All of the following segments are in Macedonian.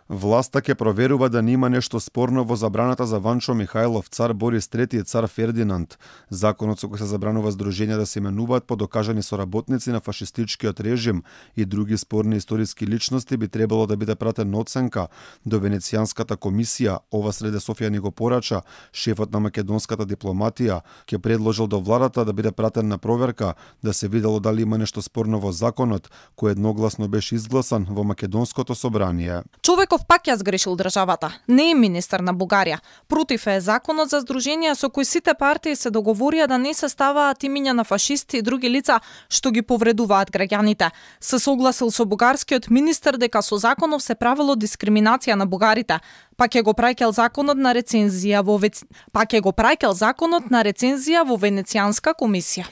Власта ќе проверува да нема нешто спорно во забраната за Ванчо Михајлов, цар Борис III и цар Фердинанд. Законот со кој се забранува здруженија да се именуваат по докажани соработници на фашистичкиот режим и други спорни историски личности би требало да биде пратен на оценка до Венецијанската комисија. Ова среде Софија ни го порача. Шефот на македонската дипломатија ќе предложил до владата да биде пратен на проверка да се видело дали има нешто спорно во законот кој едногласно беше изгласан во македонското собрание. Човеков пак ја сгрешил државата. Не е министер на Бугарија. Против е законот за здруженија со кој сите партии се договорија да не се ставаат имиња на фашисти и други лица што ги повредуваат граѓаните. Се согласил со бугарскиот министер дека со законов се правило дискриминација на бугарите. Пак ќе го праќал законот на рецензија во Венецијанска комисија.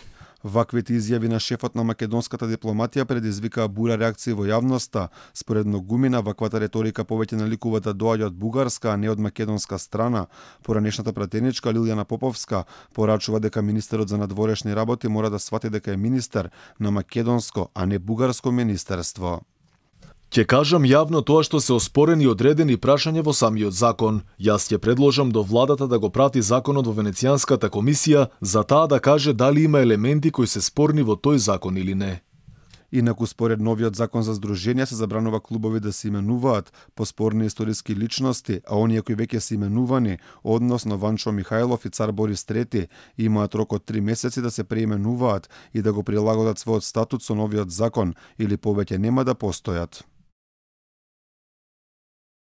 Ваквите изјави на шефот на македонската дипломатија предизвикаа бура реакции во јавноста. Според многумина, ваквата реторика повеќе наликува да доаѓа од бугарска, а не од македонска страна. Поранешната пратеничка Лилјана Поповска порачува дека министерот за надворешни работи мора да свати дека е министер на македонско, а не бугарско министерство. Ќе кажам јавно тоа што се оспорени и одредени прашања во самиот закон. Јас ќе предложам до владата да го прати законот во Венецијанската комисија за таа да каже дали има елементи кои се спорни во тој закон или не. Инаку според новиот закон за здруженија се забранува клубови да се именуваат по спорни историски личности, а оние кои веќе се именувани, односно Ванчо Михајлов и цар Борис III, имаат рок од 3 месеци да се преименуваат и да го прилагодат својот статут со новиот закон или повеќе нема да постојат.